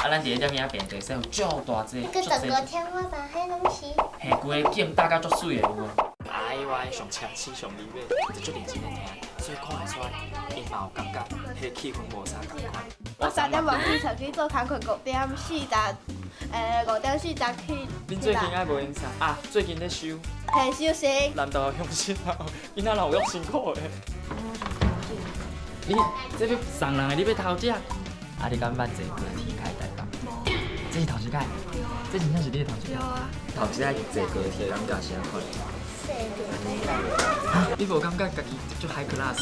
啊，咱伫咧攝影棚就會使有足大隻，那個整個天花板彼攏是。嘿，規个景搭甲足媠的有無？哎，我的上奢侈上美美，就足認真咧聽，所以看會出來，𪜶嘛有感覺，彼个氣氛無啥仝款。我3點半起床去做工課，5點40去。恁最近愛無閒啥？啊，最近咧修。嘿，修身。南投鄉親啊，囡仔老有足辛苦的。你這欲送人的，你欲偷食？啊，你敢捌坐高鐵來台北？無。這是頭一擺。這真正是你的頭一擺。頭一擺坐高鐵，感覺是按款？你無感覺家己足 high class？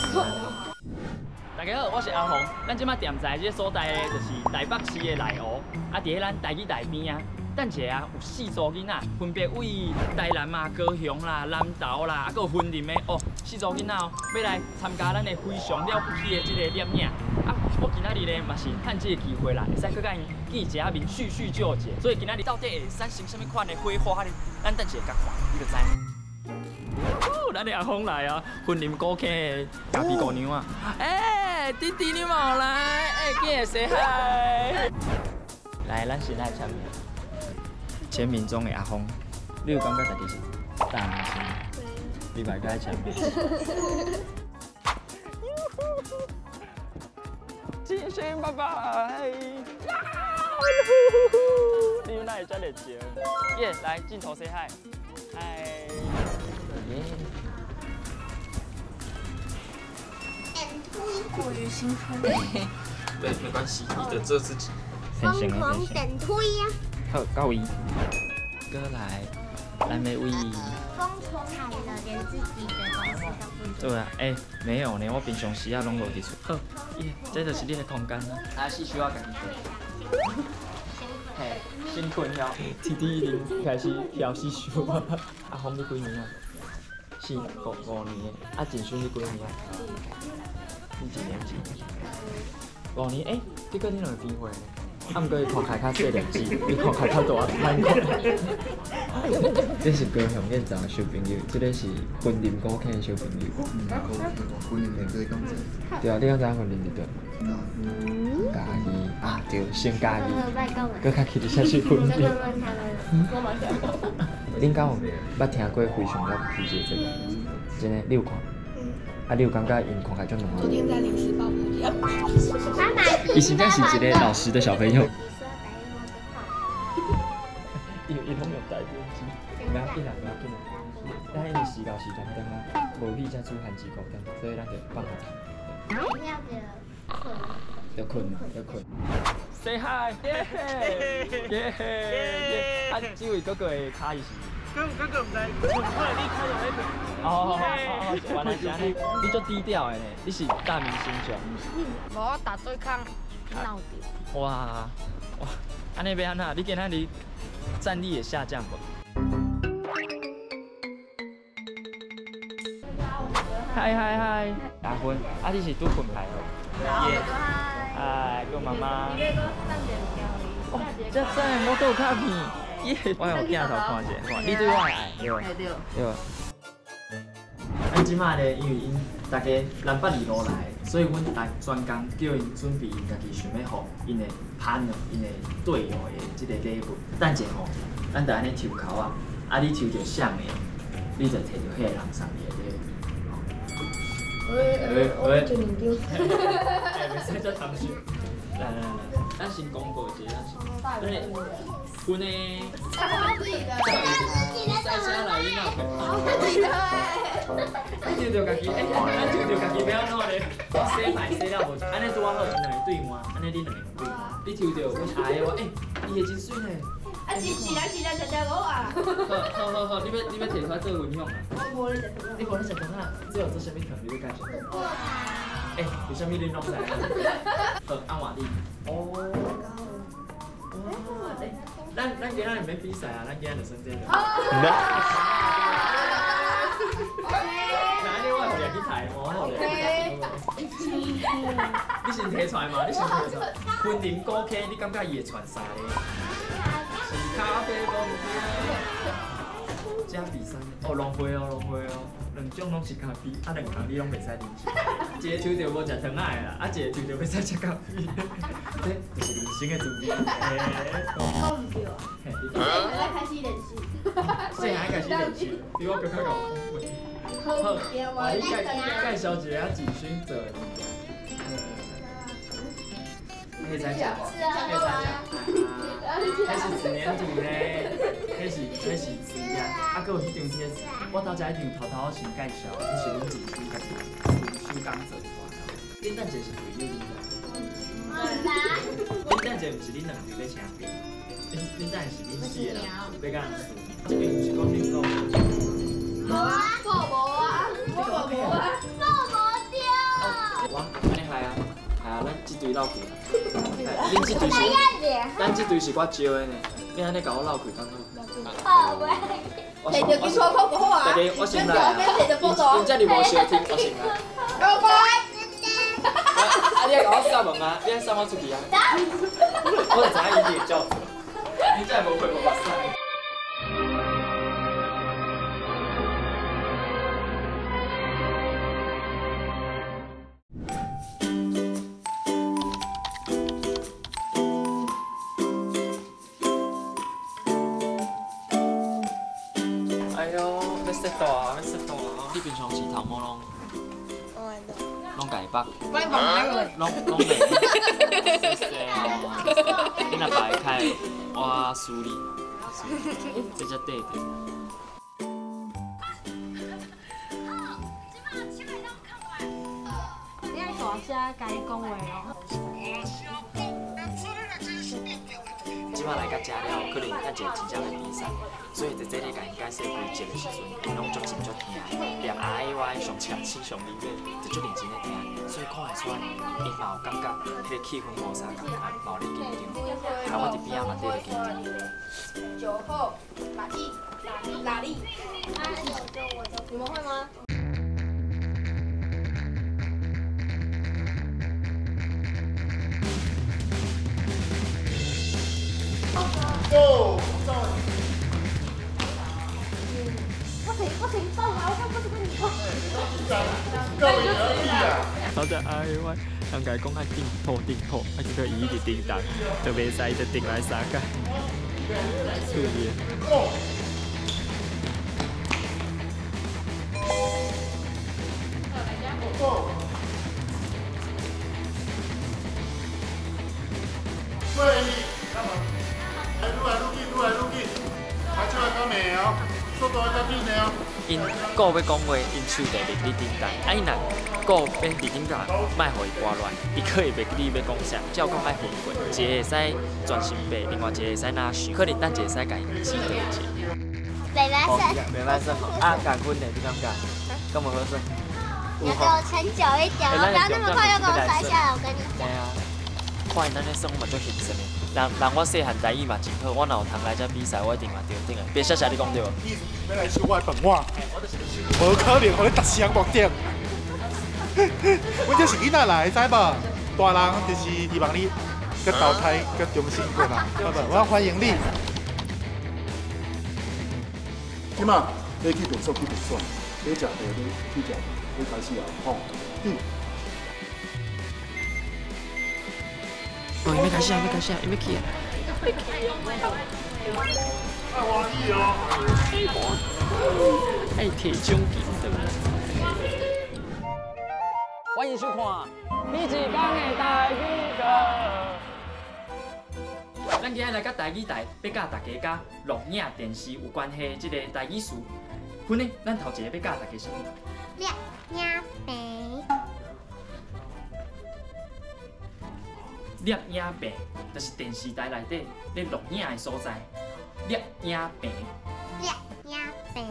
大家好，我是阿紅。咱這馬踮在這个所在咧，就是台北市的內湖。啊，佇咧咱台語大邊啊，等一下啊，有四組囡仔，分別位台南啊、高雄啦、南投啦，啊，閣有雲林的哦，四組囡仔哦，欲來參加咱的非常了不起的這個攝影。啊，我今仔日咧嘛是趁這个機會啦，會使閣佮𪜶見一下面，敘敘舊者。所以今仔日到底會產生啥物款的火花咧？咱等一下共看，你就知。咱的阿峰來啊，雲林古坑的咖啡姑娘啊，欸，弟弟你嘛有來，欸，緊來 say hi。來，咱先來簽名。簽名中的阿峰，你有感覺家己是大明星？你嘛愛簽名。金星爸爸，你哪會遮熱情？耶，來鏡頭 say hi，嗨。過於興奮。對，沒關係，你得做自己。瘋狂電推啊！好，到位。過來，來沒位。瘋狂慘了，連自己的東西都不。對啊，欸，沒有呢，我平常時啊攏無佇厝。好，耶，這就是你的空間啦。啊，四手啊，家己做。嘿，先睏了。弟弟已經開始調四手啊。阿峰，你幾年啊？四五年的。啊，錦勳你幾年啊？你幾年級？五年，欸，結果恁兩個比歲呢？啊，毋過伊看起來較細粒子，伊看起來較大，難看。這是高雄建造的小朋友，這个是雲林古坑的小朋友。雲林的這敢知？對啊，你敢知影雲林佇佗？嘉義啊，對，先嘉義，閣較去一下是雲林。恁敢有捌聽過非常了不起這個節目？真的，你有看？啊，你有感覺𪜶看起來足懶？昨天在臨時抱佛腳。伊實在是一個老實的小朋友。伊攏用台語機，不要緊啦，不要緊啦。咱因為時到時陣點啊，無米才煮番薯糊湯，所以咱就放予伊。要睏嘛，要睏。Say hi，耶耶耶！啊，這位哥哥的跤伊是？哥哥毋知，可能你較用彼哦哦哦，原來是按呢，你足低調的呢，你是大明星相。無，我打對抗鬧著。哇哇，按呢欲按怎？你今仔日戰力會下降無？嗨嗨嗨，阿芬，啊你是拄睏來哦？耶！嗨，叫媽媽。哦，遮讚，我都有卡片。耶！我用鏡頭看一下，你對我的愛，對無？對。咱這擺咧，因為𪜶大家南北二路來，所以阮來專工叫𪜶準備𪜶家己想欲予𪜶的 partner、𪜶的隊友的這個禮物。等一下吼，咱就按呢抽籤仔，啊你抽著啥的，你就摕著彼個人送你的禮物。喂喂，我真緊張。欸，袂使遮貪心。來來來，咱先公布一下，咱先。阮的。自己的。賽車來，你若自己的。你抽著家己，欸，咱抽著家己欲按怎咧？我洗牌洗了無，按呢拄仔好，兩个對換，按呢恁兩个對換。你抽著阮愛的我，欸，伊的真媠呢。啊，一、一人一人食食無啊。好，好，好，好，你欲提出來做分享啊？我無咧食糖。你無咧食糖啊？這有做啥物糖？你欲介紹？欸，為啥物恁攏知？好，按換你。哦。哇，咱今仔日毋免比賽啊，咱今仔就算這個。那按呢我會予你去抬，無好咧。你先提出來嘛，你先提出來。雲林古坑，你感覺伊會傳三个？是咖啡公司。这比赛哦，浪费哦，浪费哦，两种拢是咖啡，啊两项你拢袂使啉。一个抽著无食糖仔的啦，啊一个抽著袂使食咖啡，这就是人生的滋味。讲毋对啊！细汉开始练习。细汉开始练习，比我阁较𠢕讲话。好，我你介介绍一下子勋做的物件。彼使食无？彼使食。彼是纸黏土呢，彼是纸啊。啊，阁有彼张贴纸，我头前一张头头先介绍，彼是阮自手家己手工做出来的。恁等一下是队友，你知？恁等一下毋是恁两个欲请宾，恁等下是恁四个人欲共人输。这边毋是讲恁讲。无啊，我无啊，我无啊，我无对。我按呢害啊，害啊，咱这队落去。恁这队是，咱这队是我招的呢。你按呢共我落去，敢好？好，袂。摕著金箍箍就好啊！大家我先来啊。恁遮尔无相听，我先来。乖乖。啊！你爱共我锁门啊？你爱送我出去啊？我就知影伊一定会照做。你才会无开无目屎。哎呦，欲摔大，欲摔大！你平常时头毛拢？拢家己绑，拢拢袂。谢谢哦。你若摆开，我输你，这才对的。你爱大声共伊讲话哦。这摆来到遮了，可能等一下真正欲比赛，所以伫这里共𪜶解释规则的时阵，𪜶拢足真足听，连阿姨我上车试上二尾，就足认真咧听，所以看会出来，𪜶嘛有感觉，彼个气氛无啥仝款，嘛有咧紧张，害我伫边仔嘛缀咧紧张。酒后拉力，拉力，你们会吗？ Go！我可以放啊！我刚不是跟你说。好的，哎我人共伊讲爱定好定好，啊结果伊一直叮当，就袂使伊就叮来三摆。趣味。对，来，愈来愈紧，愈来愈紧，拍手爱较慢哦，速度爱较紧的哦。𪜶顾欲讲话，𪜶手就伫咧叮当，啊𪜶若顾欲伫顶头，莫予伊拨乱，伊可会袂记你欲讲啥，照讲爱分过，一个会使专心爬，另外一个会使哪想，可能等一下会使共𪜶指导一下。袂歹耍。袂歹耍吼，啊，共分呢？你感觉？敢无好耍？你要给我撑久一点，不要那么快就给我摔下来，我跟你讲。看𪜶按呢耍，我嘛足兴奋的。人人我细汉台语嘛真好，我若有通来遮比赛，我一定嘛着顶的。别谢谢你讲对无？你欲来收我的饭碗？无可能，予你达成目的。阮这是囡仔来，知无？大人就是希望你阁投胎，阁重新过来，好无？我欢迎你。这马你去厕所，去厕所，你食茶，你去食，你开始啊，吼。哦，伊欲开始啊，欲开始啊，伊欲去啊！爱欢喜哦！爱提奖金对无？欢迎收看《彼一工的台语课》。咱今日来到台语台，欲教大家佮录影电视有关系的这个台语词。分呢，咱头一个欲教大家啥物？录影棚。录影棚就是电视台内底咧录影的所在。录影棚。录影棚。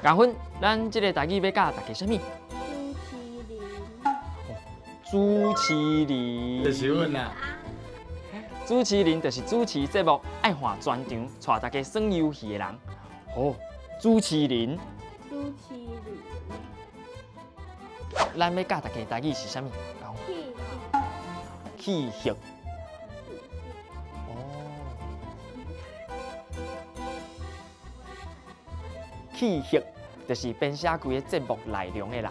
阿芬，咱这个台语欲教大家啥物？主持人。主持人。就是阮啦。主持人就是主持节目，爱换专场，带大家耍游戏的人。哦，主持人。主持人。咱欲教大家台语是啥物？气息。哦。气息，就是编写规个节目内容的人，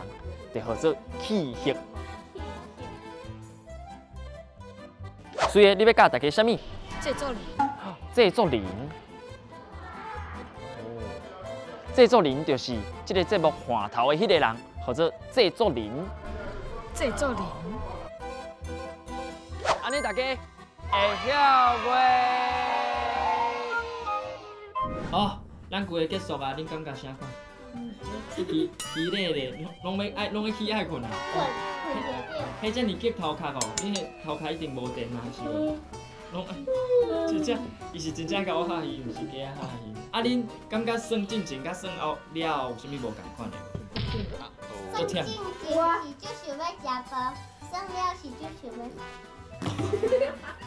就号做气息。所以你欲教大家啥物？制作人。制作人。制作人就是这个节目换头的彼个人，号做制作人。制作人。按呢大家会晓袂？哦，咱规个结束啊，恁感觉啥款？起起咧咧，拢欲爱，拢欲起爱睏啊！彼遮尔激头壳哦，你彼头壳一定无电啊，是无？拢真正，伊是真正共我拍戏，毋是假拍戏。啊，恁感觉耍进前佮耍后了后有啥物无仝款的无？耍进前是就想欲食饭，耍了是就想欲。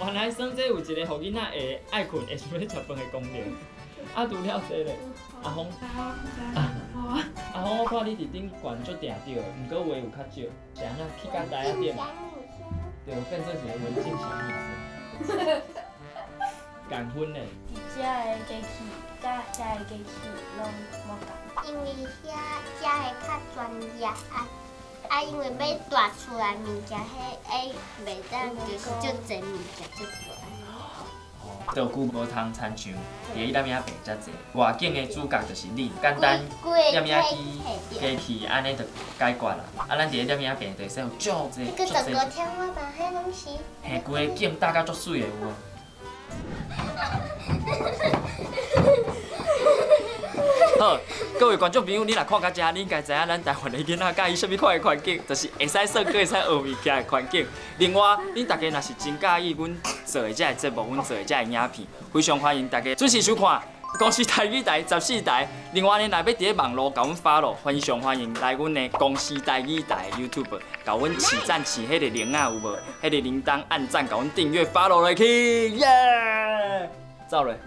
原来耍这有一个予囡仔会爱睏、会想欲食饭的功能。啊，除了这咧，阿峰，阿峰，我看你伫顶悬足定著，毋过话有较少，是按怎去到台仔顶，就变做一个文静小女生。共分咧。伫遮的机器，佮遐的机器拢无仝。因为遐遮的较专业啊，啊，因为欲带出来物件，彼会袂当就是足济物件足大。道具无通参像，伫咧摄影棚遮济，外景的主角就是你，简单摄影机、机器按呢就解决啦。啊，咱伫咧摄影棚就会使有足济足济。整个天花板彼拢是。嘿，规个景搭甲足媠的有无？好，各位观众朋友，你若看到遮，你应该知影咱台湾的囡仔佮意啥物款的环境，就是会使耍，阁会使学物件的环境。另外，恁大家若是真佮意阮做的这个节目，阮做的这个影片，非常欢迎大家准时收看公视台语台14台。另外呢，若欲伫咧网路共阮 follow，非常欢迎来阮的公视台语台 YouTube，共阮起赞起彼个铃仔有无？彼个铃铛按赞，共阮订阅 follow 落去，耶！走咧。